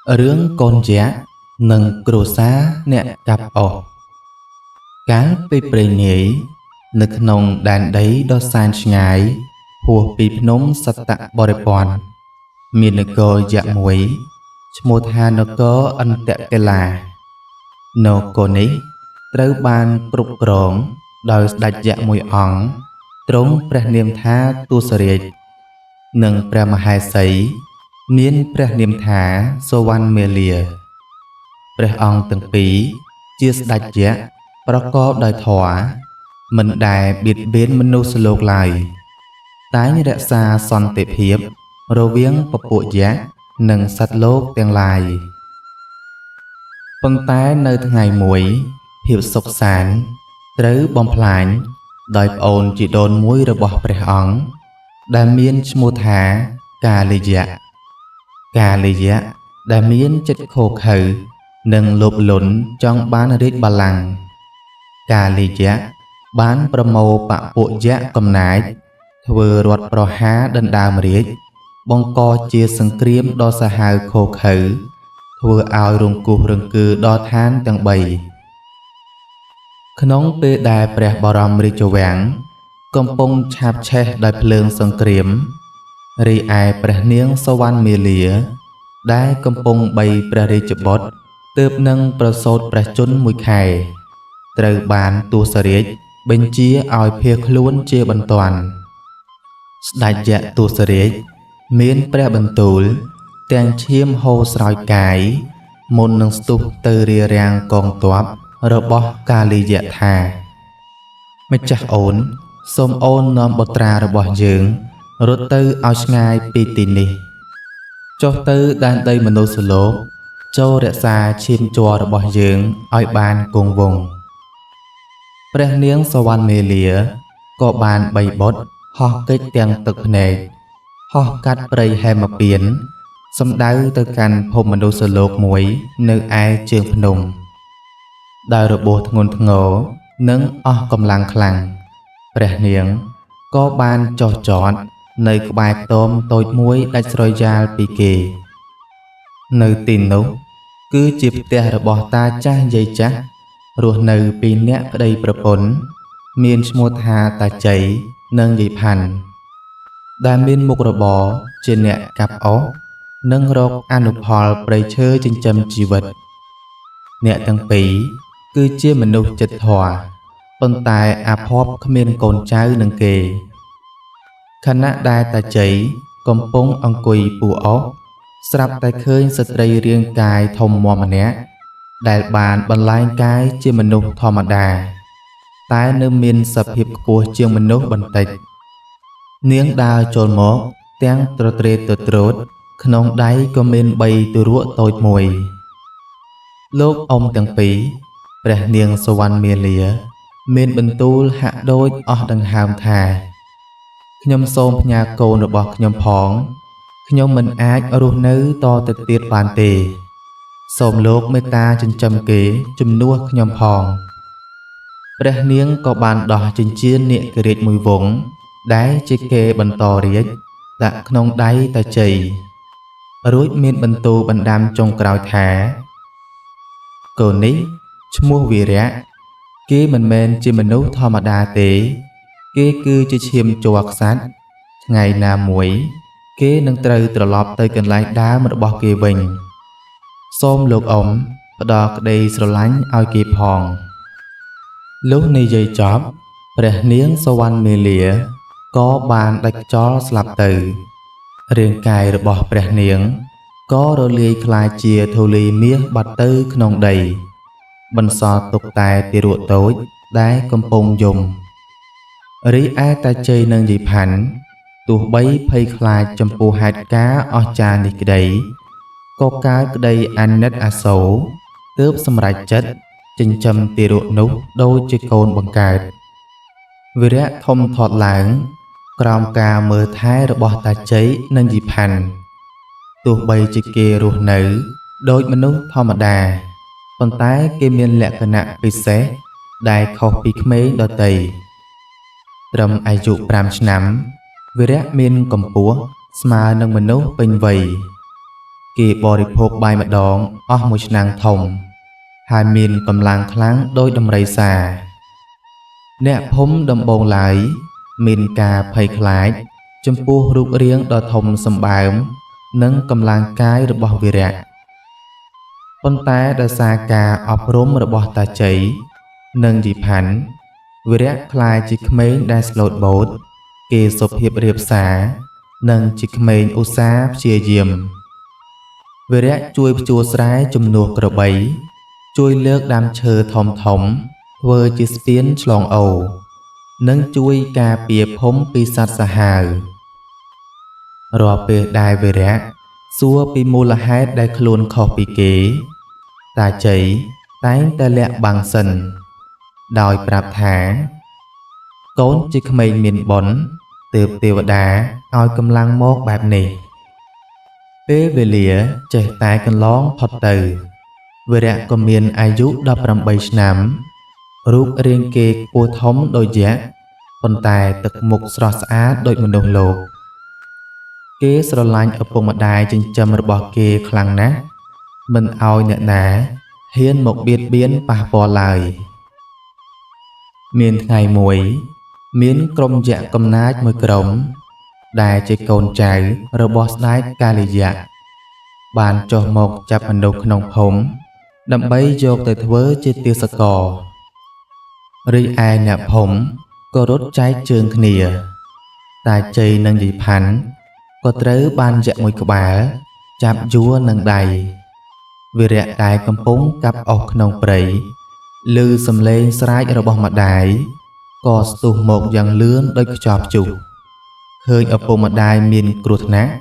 រឿងកូនយក្សនិងគ្រួសារអ្នកកាប់អុសកាលពីព្រេងនាយនៅក្នុងដែនដីដ៏សែនឆ្ងាយហួសពីភ្នំសតបរិព័ន្ធមាននគរយក្សមួយឈ្មោះថានគរអន្តកេលានគរនេះត្រូវបានគ្រប់គ្រងដោយស្ដេចយក្សមួយអង្គទ្រង់ព្រះនាមថាទសរាជនិងព្រះមហេសី មានព្រះនាមថាសុវណ្ណមាលា ព្រះអង្គទាំងពីរជាស្ដេចយក្សប្រកបដោយធម៌មិនដែលបៀតបៀនមនុស្សលោកឡើយ តែងរក្សាសន្តិភាពរវាងពពួកយក្សនិងសត្វលោកទាំងឡាយប៉ុន្តែនៅថ្ងៃមួយភាពសុខសាន្តត្រូវបំផ្លាញដោយប្អូនជីដូនមួយរបស់ព្រះអង្គដែលមានឈ្មោះថាកាលិយៈ កាលិយៈដែលមានចិត្តឃោរឃៅនិងលោភលន់ចង់បានរាជបល្ល័ង្កកាលិយៈបានប្រមូលបពួកយក្សកំណាចធ្វើរដ្ឋប្រហារដណ្ដើមរាជបង្កជាសង្គ្រាមដ៏សាហាវឃោរឃៅធ្វើឲ្យរង្គោះរង្គើដល់ឋានទាំងបីក្នុងពេលដែលព្រះបរមរាជវាំងកំពុងឆាបឆេះដោយភ្លើងសង្គ្រាម រីឯព្រះនាងសុវណ្ណមាលា ដែលកំពុងបីព្រះរាជបុត្រទើបនឹងប្រសូតព្រះជន្មមួយខែ ត្រូវបានទសរាជបញ្ជាឲ្យភៀសខ្លួនជាបន្ទាន់ស្ដេចយក្សទសរាជមានព្រះបន្ទូល ទាំងឈាមហូរស្រោចកាយមុននឹងស្ទុះទៅរារាំងកងទ័ពរបស់កាលិយៈថា ម្ចាស់អូន សូមអូននាំបុត្រារបស់យើង រត់ទៅឲ្យឆ្ងាយពីទីនេះ ចុះទៅដែនដីមនុស្សលោក ចូលរក្សាឈាមជ័ររបស់យើងឲ្យបានគង់វង្សព្រះនាងសវណ្ណមេលាក៏បានបីបុត្រហោះគេចទាំងទឹកភ្នែកហោះកាត់ព្រៃហេមពៀនសំដៅទៅកាន់ភូមិមនុស្សលោកមួយនៅឯជើងភ្នំដោយរបួសធ្ងន់ធ្ងរនិងអស់កម្លាំងខ្លាំងព្រះនាងក៏បានចុះចតនៅក្បែរខ្ទមតូចមួយដាច់ស្រយាលពីគេ នៅទីនោះគឺជាផ្ទះរបស់តាចាស់យាយចាស់រស់នៅពីរនាក់ប្តីប្រពន្ធមានឈ្មោះថាតាជ័យនិងយាយផាន់ដែលមានមុខរបរជាអ្នកកាប់អុសនិងរកអនុផលព្រៃឈើចិញ្ចឹមជីវិតអ្នកទាំងពីរគឺជាមនុស្សចិត្តធម៌ប៉ុន្តែអាភ័ព្វគ្មានកូនចៅនឹងគេខណៈដែលតាជ័យកំពុងអង្គុយពូអុស ស្រាប់តែឃើញស្ត្រីរាងកាយធំមាំម្នាក់ដែលបានបន្លែងកាយជាមនុស្សធម្មតា តែនៅមានសភាពខ្ពស់ជាងមនុស្សបន្តិច នាងដើរចូលមកទាំងត្រទ្រេទទ្រោតក្នុងដៃក៏មានបីទារកតូចមួយ លោកអ៊ំទាំងពីរព្រះនាងសុវណ្ណមាលា មានបន្ទូលហាក់ដូចអស់ដង្ហើមថា ខ្ញុំសូមផ្ញើកូនរបស់ខ្ញុំផង ខ្ញុំមិនអាចរស់នៅតទៅទៀតបានទេ សូមលោកមេត្តាចិញ្ចឹមគេជំនួសខ្ញុំផង ព្រះនាងក៏បានដោះចិញ្ចៀននាគរាជមួយវង់ដែលជាគេបន្តរាជដាក់ក្នុងដៃតាជ័យរួចមានបន្ទូលបណ្ដាំចុងក្រោយថា កូននេះឈ្មោះវីរៈគេមិនមែនជាមនុស្សធម្មតាទេ គេគឺជាឈាមជ័រក្សត្រថ្ងៃណាមួយ គេនឹងត្រូវត្រឡប់ទៅកន្លែងដើមរបស់គេវិញ សូមលោកអ៊ំផ្ដល់ក្តីស្រឡាញ់ឲ្យគេផងលុះនិយាយចប់ព្រះនាងសុវណ្ណមាលាក៏បានដាច់ខ្យល់ស្លាប់ទៅ រាងកាយរបស់ព្រះនាងក៏រលាយក្លាយជាធូលីមាសបាត់ទៅក្នុងដី បន្សល់ទុកតែទារកតូចដែលកំពុងយំរីឯតាជ័យនិងយាយផាន់ទោះបីភ័យខ្លាចចំពោះហេតុការណ៍អស្ចារ្យនេះក្តីក៏កើតក្តីអាណិតអាសូរទើបសម្រេចចិត្តចិញ្ចឹមទារកនោះដូចជាកូនបង្កើតវីរៈធំធាត់ឡើង ក្រោមការមើលថែរបស់តាជ័យនិងយាយផាន់ទោះបីជាគេរស់នៅដូចមនុស្សធម្មតាប៉ុន្តែគេមានលក្ខណៈពិសេសដែលខុសពីក្មេងដទៃត្រឹមអាយុ5ឆ្នាំវីរៈមានកម្ពស់ស្មើនឹងមនុស្សពេញវ័យ គេបរិភោគបាយម្ដងអស់មួយឆ្នាំងធំ ហើយមានកម្លាំងខ្លាំងដូចដំរីសា អ្នកភូមិដំបូងឡើយមានការភ័យខ្លាចចំពោះរូបរាងដ៏ធំសម្បើមនិងកម្លាំងកាយរបស់វីរៈប៉ុន្តែដោយសារការអប់រំរបស់តាជ័យនិងយីផាន់វីរៈក្លាយជាក្មេងដែលស្លូតបូត គេសុភាពរាបសារនិងជាក្មេងឧស្សាហ៍ព្យាយាមវីរៈជួយភ្ជួរស្រែជំនួសក្របី ជួយលើកដើមឈើធំធំធ្វើជាស្ពានឆ្លងអូរនិងជួយការពារភូមិពីសត្វសាហាវរាល់ពេលដែលវីរៈសួរពីមូលហេតុដែលខ្លួនខុសពីគេ តាជ័យតែងតែលាក់បាំងសិន ដោយប្រាប់ថា កូនជាក្មេងមានបុណ្យទើបទេវតាឲ្យកម្លាំងមកបែបនេះ ពេលវេលាចេះតែកន្លងផុតទៅវីរៈក៏មានអាយុ18ឆ្នាំ រូបរាងគេខ្ពស់ធំដូចយក្សប៉ុន្តែទឹកមុខស្រស់ស្អាតដូចមនុស្សលោក គេស្រឡាញ់ឪពុកម្ដាយចិញ្ចឹមរបស់គេខ្លាំងណាស់មិនឲ្យអ្នកណាហ៊ានមកបៀតបៀនប៉ះពាល់ឡើយ មានថ្ងៃមួយ មានក្រុមយក្សកំណាចមួយក្រុម ដែលជាកូនចៅរបស់ស្ដេចកាលិយៈបានចុះមកចាប់មនុស្សក្នុងភូមិដើម្បីយកទៅធ្វើជាទាសកររីឯអ្នកភូមិក៏រត់ចែកជើងគ្នា តាជ័យនិងយីផាន់ក៏ត្រូវបានយក្សមួយក្បាល ចាប់យួរនឹងដៃវីរៈដែលកំពុងកាប់អុសក្នុងព្រៃឮសំឡេងស្រែករបស់ម្ដាយក៏ស្ទុះមកយ៉ាងលឿនដូចខ្យល់ព្យុះឃើញឪពុកម្ដាយមានគ្រោះថ្នាក់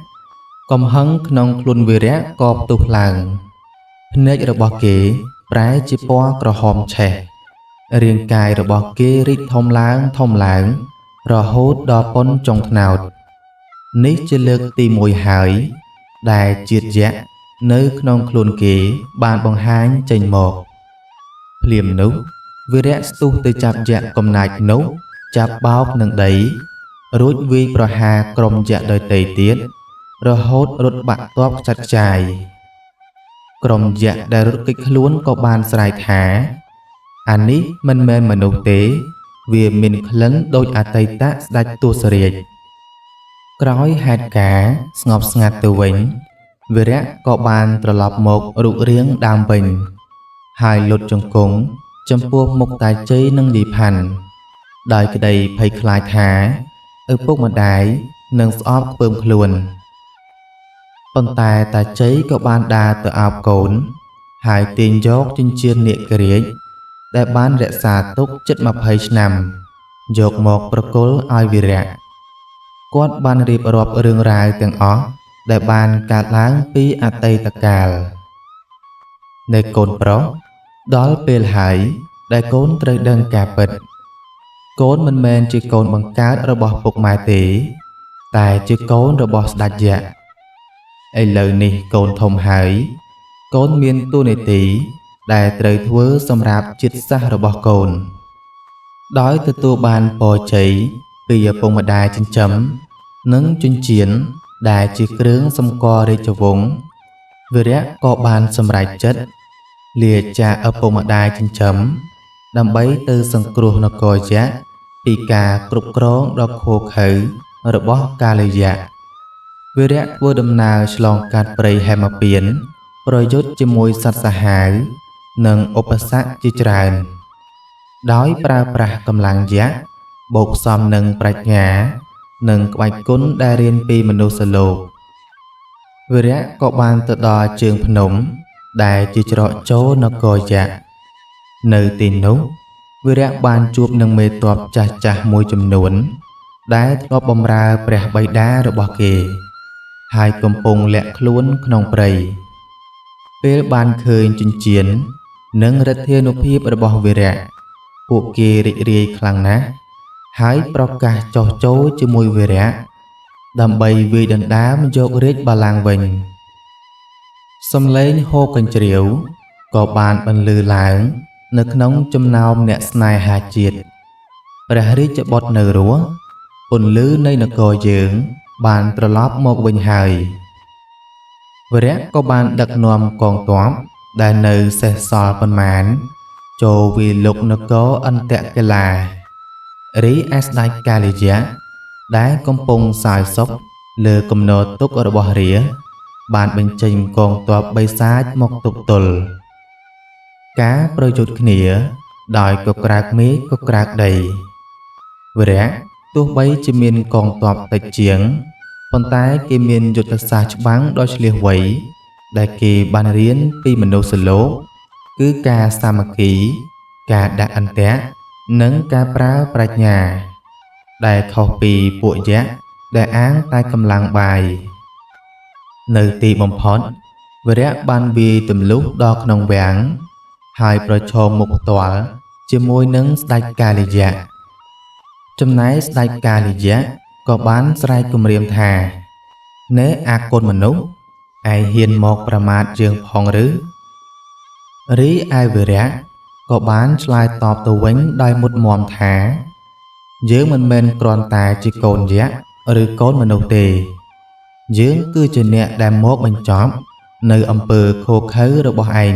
កំហឹងក្នុងខ្លួនវីរៈក៏ផ្ទុះឡើងភ្នែករបស់គេប្រែជាពណ៌ក្រហមឆេះរាងកាយរបស់គេរីកធំឡើងធំឡើង រហូតដល់ប៉ុនចុងត្នោត នេះជាលើកទីមួយហើយ ដែលជាតិយក្សនៅក្នុងខ្លួនគេបានបង្ហាញចេញមកភ្លាមនោះវីរៈស្ទុះទៅចាប់យក្សកំណាចនោះចាប់បោកនឹងដី រួចវាយប្រហារក្រុមយក្សដទៃទៀតរហូតរត់បាក់ទ័ពខ្ចាត់ខ្ចាយក្រុមយក្សដែលរត់គេចខ្លួនក៏បានស្រែកថា អានេះមិនមែនមនុស្សទេ វាមានក្លិនដូចអតីតស្ដេចទសរាជក្រោយហេតុការណ៍ស្ងប់ស្ងាត់ទៅវិញវីរៈក៏បានត្រឡប់មករូបរាងដើមវិញ ហើយលុតជង្គង់ចំពោះមុខតាជ័យនិងលីផាន់ដោយក្តីភ័យខ្លាចថាឪពុកម្ដាយនឹងស្អប់ខ្ពើមខ្លួនប៉ុន្តែតាជ័យក៏បានដើរទៅអោបកូន ហើយទាញយកចិញ្ចៀននាគរាជដែលបានរក្សាទុកជិត20ឆ្នាំ យកមកប្រគល់ឲ្យវីរៈគាត់បានរៀបរាប់រឿងរ៉ាវទាំងអស់ដែលបានកើតឡើងពីអតីតកាលនៃកូនប្រុសដល់ពេលហើយដែលកូនត្រូវដឹងការពិត កូនមិនមែនជាកូនបង្កើតរបស់ពុកម៉ែទេ តែជាកូនរបស់ស្ដេចយក្សឥឡូវនេះកូនធំហើយ កូនមានតួនាទីដែលត្រូវធ្វើសម្រាប់ជាតិសាសន៍របស់កូន ដោយទទួលបានពរជ័យពីឪពុកម្ដាយចិញ្ចឹមនិងចិញ្ចៀនដែលជាគ្រឿងសម្គាល់រាជវង្សវីរៈក៏បានសម្រេចចិត្តលាចាកឪពុកម្ដាយចិញ្ចឹមដើម្បីទៅសង្គ្រោះនគរយក្សពីការគ្រប់គ្រងដ៏ឃោរឃៅរបស់កាលយៈវីរៈធ្វើដំណើរឆ្លងកាត់ព្រៃហេមពាន្តប្រយុទ្ធជាមួយសត្វសាហាវនិងឧបសគ្គជាច្រើន ដោយប្រើប្រាស់កម្លាំងយក្សបូកផ្សំនឹងប្រាជ្ញា និងក្បាច់គុណដែលរៀនពីមនុស្សលោកវីរៈក៏បានទៅដល់ជើងភ្នំ ដែលជាច្រកចូលនគរយក្សនៅទីនោះវីរៈបានជួបនឹងមេទ័ពចាស់ៗមួយចំនួន ដែលធ្លាប់បម្រើព្រះបិតារបស់គេ ហើយកំពុងលាក់ខ្លួនក្នុងព្រៃ ពេលបានឃើញចិញ្ចៀននិងឫទ្ធានុភាពរបស់វីរៈពួកគេរីករាយខ្លាំងណាស់ហើយប្រកាសចុះចូលជាមួយវីរៈដើម្បីវាយដណ្ដើមយករាជបល្ល័ង្កវិញ សំឡេងហូរកញ្ជ្រៀវក៏បានបន្លឺឡើង នៅក្នុងចំណោមអ្នកស្នេហាជាតិព្រះរាជបុត្រនៅរស់ពន្លឺនៃនគរយើង បានត្រឡប់មកវិញហើយ វីរៈក៏បានដឹកនាំកងទ័ពដែលនៅសេសសល់ប៉ុន្មាន ចូលវាយលុកនគរអន្តកីឡារីឯស្ដេចកាលិយៈដែលកំពុងសោយសុខលើគំនរទុក្ខរបស់រាជបានបញ្ចេញកងទ័ពបិសាចមកទប់ទល់ការប្រយុទ្ធគ្នា ដោយកក្រើកមេឃកក្រើកដីវីរៈទោះបីជាមានកងទ័ពតិចជាងប៉ុន្តែគេមានយុទ្ធសាស្ត្រច្បាំងដ៏ឈ្លាសវៃដែលគេបានរៀនពីមនុស្សលោកគឺការសាមគ្គី ការដាក់អន្ទាក់និងការប្រើប្រាជ្ញា ដែលខុសពីពួកយក្សដែលអាងតែកម្លាំងបាយនៅទីបំផុតវីរៈបានវាយទម្លុះដល់ក្នុងវាំងហើយប្រឈមមុខផ្ទាល់ជាមួយនឹងស្ដេចកាលិយៈចំណែកស្ដេចកាលិយៈក៏បានស្រែកគំរាមថាណែអាកូនមនុស្សឯងហ៊ានមកប្រមាថយើងផងឬរីឯវីរៈក៏បានឆ្លើយតបទៅវិញដោយមុតមមថា យើងមិនមែនគ្រាន់តែជាកូនយក្សឬកូនមនុស្សទេ យើងគឺជាអ្នកដែលមកបញ្ចប់នៅអំពើឃោរឃៅរបស់ឯង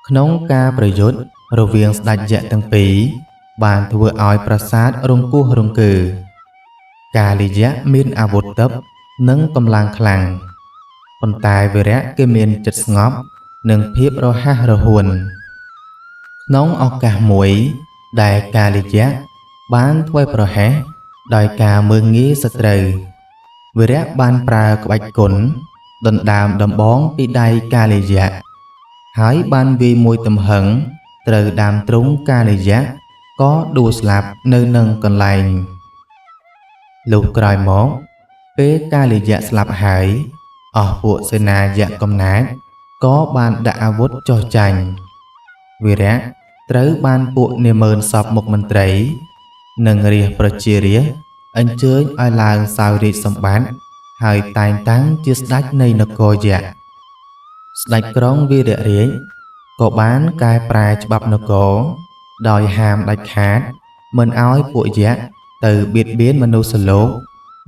ក្នុងការប្រយុទ្ធរវាងស្ដេចយក្សទាំងពីរបានធ្វើឲ្យប្រាសាទរង្គោះរង្គើកាលិយៈមានអាវុធទិព្វនិងកម្លាំងខ្លាំងប៉ុន្តែវីរៈគេមានចិត្តស្ងប់និងភាពរហ័សរហួនក្នុងឱកាសមួយដែលកាលិយៈបានធ្វើប្រហែសដោយការមើលងាយសត្រូវវីរៈបានប្រើក្បាច់គុណដណ្ដើមដំបងពីដៃកាលិយៈហើយបានវាយមួយទំហឹងត្រូវដើមទ្រូងកាលិយៈក៏ដួលស្លាប់នៅនឹងកន្លែងលុះក្រោយមកពេលកាលិយៈស្លាប់ហើយអស់ពួកសេនាយៈកំណាចក៏បានដាក់អាវុធចុះចាញ់វីរៈត្រូវបានពួកនាម៉ឺនសពមុខមន្ត្រី និងរាជប្រជារាស្ត្រអញ្ជើញឲ្យឡើងសោយរាជសម្បត្តិហើយតែងតាំងជាស្ដេចនៃនគរយក្សស្ដេចក្រុងវីររាជក៏បានកែប្រែច្បាប់នគរដោយហាមដាច់ខាតមិនឲ្យពួកយក្សទៅបៀតបៀនមនុស្សលោក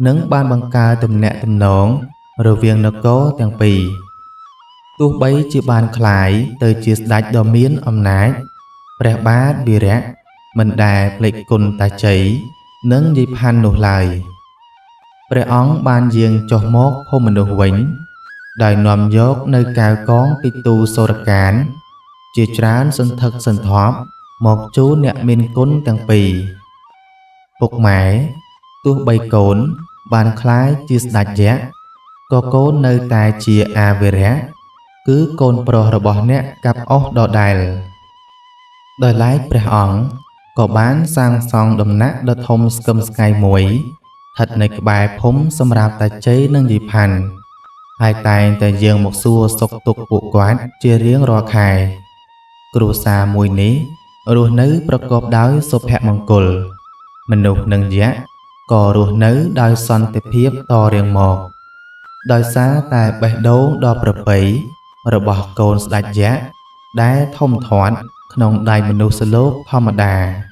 និងបានបង្កើតទំនាក់ទំនងរវាងនគរទាំងពីរទោះបីជាបានក្លាយទៅជាស្ដេចដ៏មានអំណាចព្រះបាទវីរៈមិនដែលភ្លេចគុណតាជ័យនិងយាយផាន់នោះឡើយព្រះអង្គបានយាងចុះមកភូមិមនុស្សវិញដោយនាំយកនៅកែវកងពីទូសូរកានជាច្រើនសន្ធឹកសន្ធាប់មកជូនអ្នកមានគុណទាំងពីរពុកម៉ែទោះបីកូនបានក្លាយជាស្ដេចយក្សក៏កូននៅតែជាអាវីរៈគឺកូនប្រុសរបស់អ្នកកាប់អស់ដដែលដោយឡែកព្រះអង្គក៏បានសាងសង់ដំណាក់ដ៏ធំស្កឹមស្កៃមួយស្ថិតនៅក្បែរភូមិសម្រាប់តាជ័យនិងយាយផាន់ហើយតែងតែយាងមកសួរសុខទុក្ខពួកគាត់ជារៀងរាល់ខែគ្រួសារមួយនេះរស់នៅប្រកបដោយសុភមង្គលមនុស្សនិងយក្សក៏រស់នៅដោយសន្តិភាពតរៀងមកដោយសារតែបេះដូងដ៏ប្រពៃរបស់កូនស្ដេចយក្សដែលធំធាត់ក្នុងដៃមនុស្សលោកធម្មតា។